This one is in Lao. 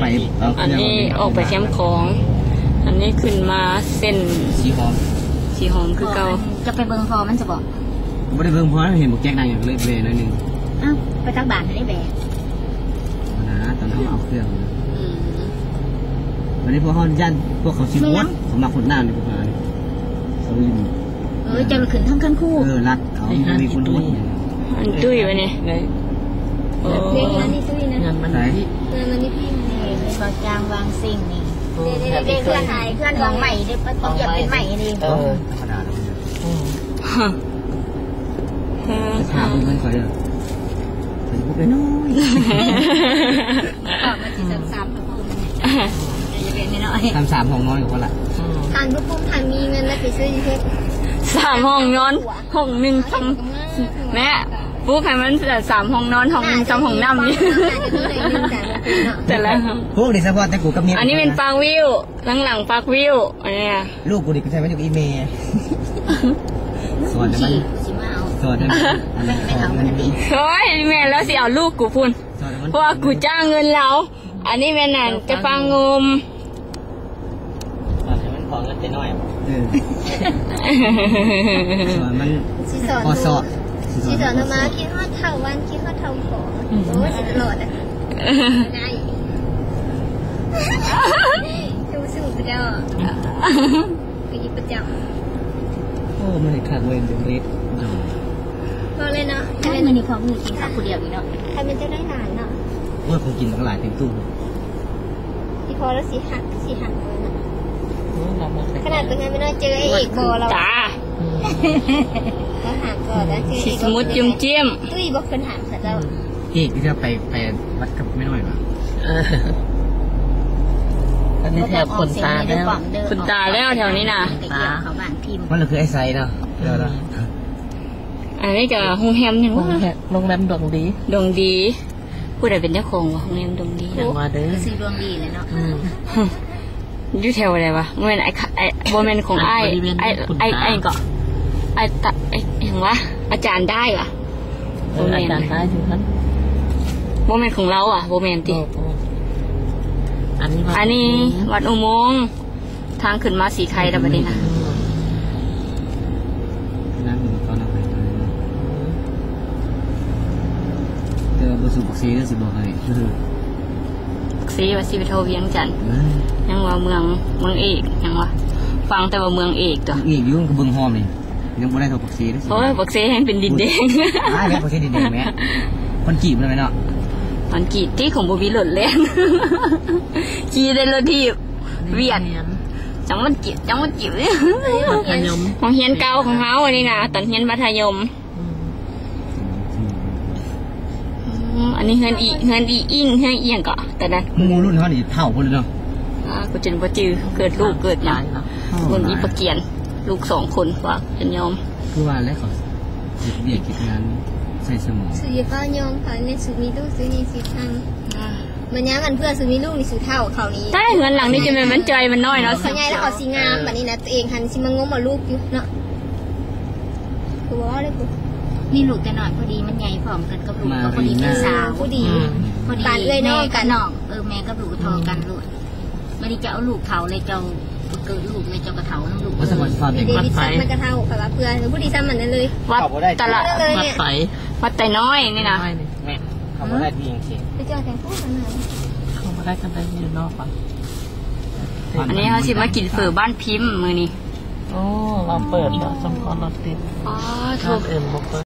ໄປ ອັນນີ້ອອກໄປແຄມຂອງ ອັນນີ້ຂຶ້ນມາເສັ້ນສີຫອມ ສີຫອມຄືເກົ່າ. ຈະໄປເບິ່ງພໍ່ມັນຊະບໍ? ບໍ່ໄດ້ເບິ່ງພໍ່ ເຫັນບັກແຈັກນັ່ງຢູ່ ເລີຍແບໜ້ອຍໜຶ່ງ. ອ້າວ ໄປຕັກບາດໃຫ້ແບ. ນະ ຕອນເຮົາເອົາເຄື່ອງ. ອືມ ບັດນີ້ພວກເຮົາຢ້ານພວກເຂົາຊິໂພດ ເຂົາມາໂພດນ້ຳນີ້ ພວກເຮົານີ້ ເຂົາຢູ່. ເອີ ເຈົ້າລະຂຶ້ນທາງຄັນຄູ. ເອີ ລັດເອົາ ມີຄົນໂພດ. ອັນຕຸ້ຍວະນີ້ ເອີ ເຮືອນມັນນີ້ຕຸ້ຍນະ. ເຮືອນມັນນີ້ ເຮືອນມັນນີ້ພີ່ ນີ້ ເຂົາຈ້າງວາງສິ່ງນີ້. ເດ້ ເດ້ ເຮືອນໃໝ່ ເຮືອນຫຼັງໃໝ່ເດ້ ປະກອບເປັນໃໝ່ນີ້. ເອີ ທຳມະດາ. ອືມ ເອີ ຖາມເພິ່ນກ່ອນເດີ ເພິ່ນຜູ້ນ້ອຍ. ອອກມາຊິຊ້ຳໆ ພະພູມ ຢ່າເປັນນ້ອຍໆ ຊ້ຳໆ ຫ້ອງນອນກໍພໍລະ. ອືມ ທ່ານພະພູມ ທ່ານມີເງິນແລ້ວໄປຊື້ຢູ່ເຮັດ ສາມຫ້ອງນອນ ຫ້ອງໜຶ່ງຊ້ຳ ແມ່ ປຸກໃຫ້ມັນສາມຫ້ອງນອນ ຫ້ອງໜຶ່ງຊ້ຳຫ້ອງນ້ຳນີ້. ແຕ່ລະຫ້ອງ ພວກນີ້ສະເພາະແຕ່ກູກັບເມຍ. ອັນນີ້ແມ່ນປາກວິວ ຫຼັງໆ ປາກວິວ ອັນນີ້ນະ. ລູກກູນີ້ກໍໃຊ້ມັນຢູ່ກັບອີ່ແມ່ ສອນໃຫ້ມັນ ສອນໃຫ້ມັນ ອັນນັ້ນ ໂອ້ຍ ແມ່ນແລ້ວ ຊິເອົາລູກກູພຸ້ນ ເພາະວ່າກູຈ້າງເງິນລາວ. ອັນນີ້ແມ່ນອັນຈະຟັງງົມ ສອນໃຫ້ມັນຂໍເງິນແຕ່ນ້ອຍ. ເອີ ສອນມັນ ຊິສອນ ພໍສອນ ຊິສອນມາ ຄິດຮອດເຖົ້າວັນ ຄິດຮອດເຖົ້າຂອງ. ໂອ້ຍ ຊິຕະຫຼອດ ໄດ້ ສູ້ໆ ເຈົ້າ ຄືອີປະຈຳ. ໂອ້ ມັນເຮັດຄັກເວີຍ ເລື່ອງເລດ. ໂດຍ ເວົ້າເລີຍເນາະ ຖ້າແມ່ນມື້ນີ້ພໍ່ມື້ກິນເຂົ້າຜູ້ດຽວອີກເນາະ ຖ້າແມ່ນເຈົ້າໄດ້ຫຼານເນາະ. ໂອ້ຍ ຂອງກິນບັກຫຼາຍເຕັມຕູ້. ອີພໍ່ລາວຊິຮັກ ຊິຮັກເນາະ. ໂອ້ຍ ລາວບໍ່ເຄີຍ ຂະໜາດໄປເຮືອນແມ່ນ້ອຍເຈີໄອ້ເອກບໍ່ລາວ ຕາ ລາວຖາມກ່ອນ ລາວຊື່ເອກ ຊິສະມຸດຈຸ້ມຈິ້ມ. ຕຸ້ຍບໍ່ເຄີຍຖາມເຂົາເຈົ້າ. ເອກທີ່ເຈົ້າໄປ ໄປວັດກັບແມ່ນ້ອຍຫວາ? ເອີ ອັນນີ້ແຖວຂົນຕາແລ້ວ ຂົນຕາແລ້ວແຖວນີ້ນະ. ຕາ ມັນລະຄືໄອ້ໄຊເນາະ. ອືມ ອັນນີ້ກໍໂຮງແຮມຫຍັງວະ? ໂຮງແຮມ ໂຮງແຮມດວງດີ ດວງດີ. ຜູ້ໃດເປັນເຈົ້າຂອງວະ ໂຮງແຮມດວງດີ? ໂອ້ ຈັ່ງວ່າເດີ ກໍຊື່ດວງດີແຫຼະເນາະ. ອືມ ຢູ່ແຖວໃດວະ? ບໍ່ແມ່ນໄອ້ ໄອ້ ບໍ່ແມ່ນຂອງອ້າຍ ໄອ້ ໄອ້ ໄອ້ຫຍັງເກາະ ໄອ້ຕະ ໄອ້ຫຍັງວະ ອາຈານໄດ້ວະ? ເອີ ບໍ່ແມ່ນ ອາຈານໄດ້ຢູ່ຫັ້ນ. ບໍ່ແມ່ນຂອງລາວຫວາ? ບໍ່ແມ່ນຕິ. ບໍ່ ບໍ່ ອັນນີ້ວັດ ອັນນີ້ວັດອຸໂມງ ທາງຂຶ້ນມາສີໄຄແລ້ວບັດນີ້ນະ. ອືມ ນັ້ນເຂົານຳໄປ ແຕ່ວ່າບໍ່ສູ້ປັກເຊເດີ ຊິບອກໃຫ້. ປັກເຊວ່າຊິໄປເທົ່າວຽງຈັນ. ເອີ ຍັງວ່າເມືອງ ເມືອງເອກ ຍັງວ່າຟັງແຕ່ວ່າເມືອງເອກຕົວະ. ເອກຢູ່ ກໍເບິ່ງຮອບນີ້ ຍັງບໍ່ໄດ້ເທົ່າປັກເຊເດີ. ໂອ້ຍ ປັກເຊແຮ່ງເປັນດິນແດງ. ອ້າຍ ແມ່ນປັກເຊດິນແດງແມ່. ຄອນກຣີດແມ່ນເນາະ. ຄອນກຣີດຕິ ຄົງບໍ່ມີລົດແລ່ນ. ຂີ່ແຕ່ລົດຖີບ ວຽດ ຈັງມັນຈິບ ຈັງມັນຈິບ. ມັດທະຍົມ ໂຮງຮຽນເກົ່າຂອງເຮົາອັນນີ້ນະ ຕອນຮຽນມັດທະຍົມ. ອືມ ອືມ ອັນນີ້ເຮືອນອີ ເຮືອນອີອິ້ງ ເຮືອນອີຫຍັງເກາະ ຕອນນັ້ນ. ໝູ່ລຸ້ນເຮົານີ້ເຖົ້າເບິດເລີຍເນາະ. ອ່າ ກູຈົນບໍ່ຈື່ ເກີດລູກເກີດຫຍັງ ລຸ້ນອີປະກຽນ ລູກສອງຄົນ ວ່າຈົນຍອມ. ຄືວ່າແຫຼະ ເຂົາເຮັດວຽກເຮັດງານໃສ່ສະໝອງ. ສູຢ່າຟ້າວຍອມເຂົາ ໃນສູມີລູກສູຍັງຊິພັງ. ອ່າ ບັດຍາມອັນເພື່ອສູມີລູກນີ້ ສູເຖົ້າເຂົານີ້. ແຕ່ເຮືອນຫຼັງນີ້ຈະແມ່ນມັນຈ່ອຍມັນນ້ອຍເນາະ. ເຂົາໃຫຍ່ແລ້ວເຂົາຊິງາມ. ເອີ ບັດນີ້ນະ ຕົວເອງຫັ້ນຊິມາງົມເອົາລູກຢູ່ເນາະ. ຄືວ່າເລີຍ ມີລູກແຕ່ນ້ອຍ ພໍດີມັນໃຫຍ່ພ້ອມກັນກັບລູກ ກໍພໍດີເປັນສາວ ພໍດີ ອືມ ພໍດີ ປານເອື້ອຍນ້ອງກັນ ແມ່ກັບນ້ອງ. ເອີ ແມ່ກັບລູກກໍທໍ່ກັນໂລດ. ບັດນີ້ເຈົ້າເອົາລູກເຖົ້າແລ້ວ ເຈົ້າເກີດລູກແລ້ວ ເຈົ້າກໍເຖົ້ານຳລູກ. ວ່າສະໝໍຊິພາໄປວັດໄປ ມັນກໍເຖົ້າ ຂ້ອຍວ່າເພື່ອບໍ່ດີຊ້ຳອັນນັ້ນເລີຍ. ວັດຕະລະ ວັດໄປ ວັດໄຕນ້ອຍນີ້ນະ. ແມ່ ເຂົ້າບໍ່ໄດ້ທີ່ຍັງຊິ ໄປຈອດແຕ່ຜູ້ນັ້ນນະ ເຂົ້າບໍ່ໄດ້ ຄັນໄດ້ຢູ່ນອກ. ອັນນີ້ເຮົາຊິມາກິນເຝີບ້ານພິມມື້ນີ້. ໂອ້ ລາວເປີດແລ້ວ ສົມພໍລາວຕິດ. ອໍ ໂທ້ ຮ້ານອື່ນບໍ່ເປີດ.